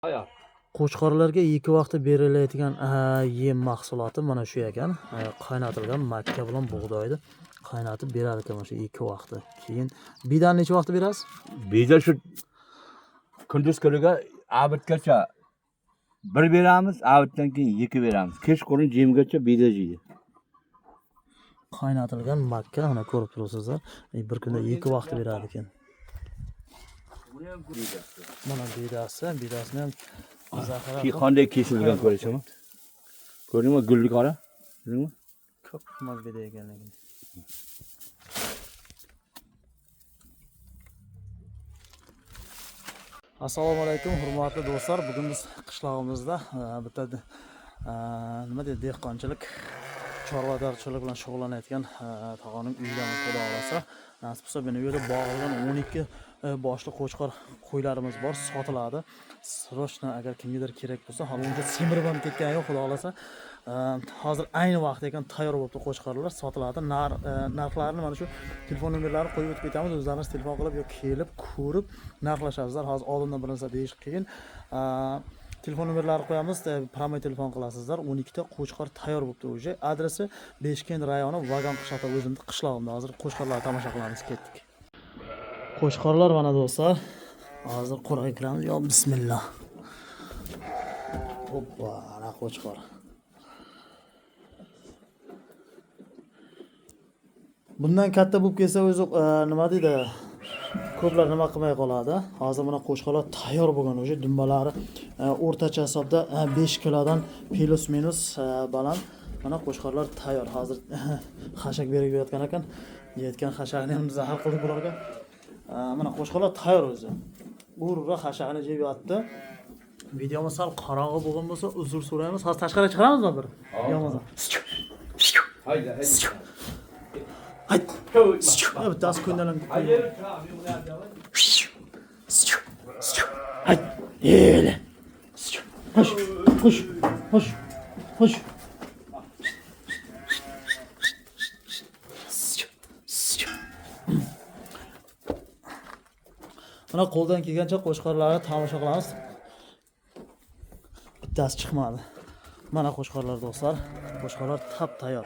Qo'chqorlarga ikki vaqtda berilayotgan yem mahsuloti mana shu ekan. Qaynatilgan makka bilan bug'doyni qaynatib berar ekan mana shu ikki vaqtda. Keyin bidani necha vaqtda berasiz? Bida shu kunduz kuniga abidgacha bir beramiz, abiddan keyin ikki beramiz. Kechqurun jemgacha bida yeydi. Qaynatilgan makka mana ko'rib turibsizlar. Bir kunda ikki vaqtda berar ekan. Mana bidasi, bidasini ham zaxira Ki qanday kesilgan ko'rasizmi? Ko'rdingmi gulli qora? Ko'rdingmi? Ko'p qimmat bida ekanligini. Assalomu alaykum hurmatli do'stlar. Bugun biz qishlog'imizda bitta nima deydi, dehqonchilik, chorvadorchilik bilan shug'ullanayotgan tog'aning uyidamiz, xudo xohlasa. Nasib bo'lsa, mana bu yerda bog'ilgan 12 boshli qo'chqor qo'ylarimiz bor, sotiladi. Срочно agar kimgadir kerak bo'lsa, hali uncha semirib ham ketgani yo'q, xudo xohlasa. Hozir ayni vaqtda ekan tayyor bo'libdi qo'chqorlar, sotiladi. Narxlarini mana shu telefon nomerlarini qo'yib o'tib ketamiz. O'zlaringiz telefon qilib yo kelib ko'rib narxlashasizlar. Hozir oldindan bir narsa deyish qiyin. Telefon nomerlarini qo'yamiz, прямой telefon qilasizlar. 12 ta qo'chqor tayyor bo'libdi уже. Adresi Beshkent rayoni, Vagon qishlog'ida, o'zimni qishlog'imda. Hozir qo'chqorlarni tomosha qilamiz, ketdik. Qo'chqorlar mana do'stlar. Hozir qo'raga kiramiz. Yo bismillah. Hoppa, ana qo'chqor. Bundan katta bo'lib kelsa o'zi nima deydi? Ko'plar nima qilmay qoladi. Hozir mana qo'chqorlar tayyor bo'lgan o'sha dumbalari o'rtacha hisobda 5 kilodan plus minus baland. Mana qo'chqorlar tayyor. Hozir xashak berib yotgan ekan. Yeyotgan xashakni ham zahar qildik bularga. Mana qo'chqorlar tayyor o'zi. Urra xashakni yeb yotdi. Videomiz sal qorong'i bo'lgan bo'lsa uzr so'raymiz. Hozir tashqariga chiqaramizmi bir? Yo'q. Hayda, hayda. Hayt. Bittasi ko'ndalang. Hayt. Ele. Xo'sh, xo'sh, xo'sh, xo'sh. Mana qo'ldan kelgancha qo'chqorlarni tomosha qilamiz. Bittasi chiqmadi. Mana qo'chqorlar do'stlar. Qo'chqorlar tap tayyor.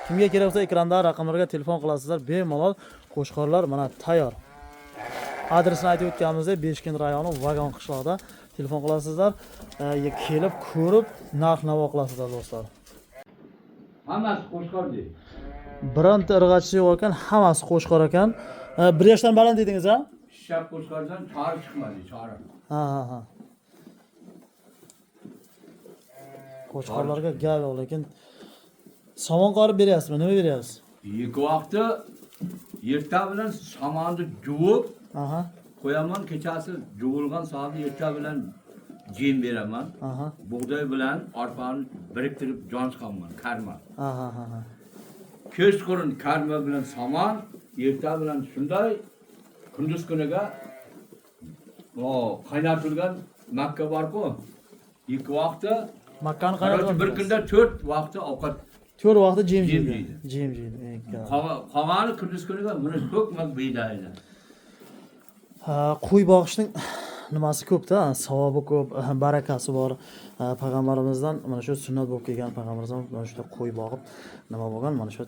Kimga kerak bo'lsa ekrandagi raqamlarga telefon qilasizlar. Bemalol qo'chqorlar mana tayyor. Adresini aytib o'tganimizdek, Beshkent rayoni Vagon qishlog'ida telefon qilasizlar. Kelib ko'rib narx-navo qilasizlar do'stlar. Hammasi qo'chqor deydi. Bironta irg'achisi yo'q ekan, hammasi qo'chqor ekan. 1 yoshdan baland dedingiz, ha? Shap qo'chqordan chori chiqmadi, chori. Ha, ha, ha. Qo'chqorlarga gap yo'q, lekin somon qorib beryapsizmi? Nima beryapsiz? Ikki vaqtda erta bilan somonni yuvib qo'yaman, kechasi yuvilgan soatda erta bilan jim beraman. Bug'doy bilan arpani biriktirib jon chiqaman, karma. Aha, ha, ha. Kechqurun karma bilan somon, erta bilan shunday kunduz kuniga qaynatilgan makka bor-ku. Ikki vaqtda Makkani короче, qaynatib bir kunda 4 vaqtda ovqat 4 vaqtda jim Jim yeydi. yeydi. Jim yeydi. Qolgani kunduz kuniga buni to'kma bug'doyni. Ha, qo'y boqishning nimasi ko'p-da, savobi ko'p, barakasi bor. Payg'ambarimizdan mana shu sunnat bo'lib kelgan, payg'ambarimizdan mana shu qo'y boqib nima bo'lgan, mana shu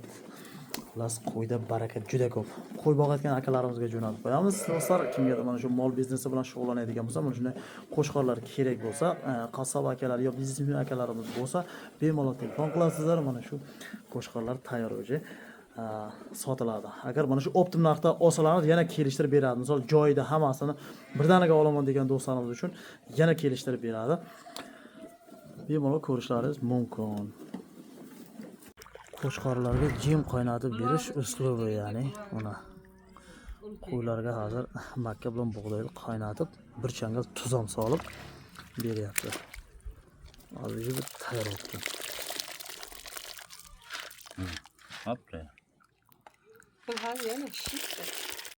xullas qo'yda baraka juda ko'p. Qo'y boqayotgan akalarimizga jo'natib qo'yamiz. Do'stlar, kimgadir mana shu mol biznesi bilan shug'ullanadigan bo'lsa, mana shunday qo'chqorlar kerak bo'lsa, qassob akalar yo biznesmen akalarimiz bo'lsa, bemalol telefon qilasizlar. Mana shu qo'chqorlar tayyor o'zi sotiladi. Agar mana shu optim narxda olsalarimiz yana kelishtirib beradi. Misol joyida hammasini birdaniga olaman degan do'stlarimiz uchun yana kelishtirib beradi. Bemalol ko'rishlaringiz mumkin. Qo'chqorlarga jim qaynatib berish uslubi, ya'ni mana qo'ylarga hozir makka bilan bug'doyni qaynatib, bir changal tuz ham solib beryapti. Hozir bu tayyor bo'ldi. Hoppa. Bu hali yana shishdi.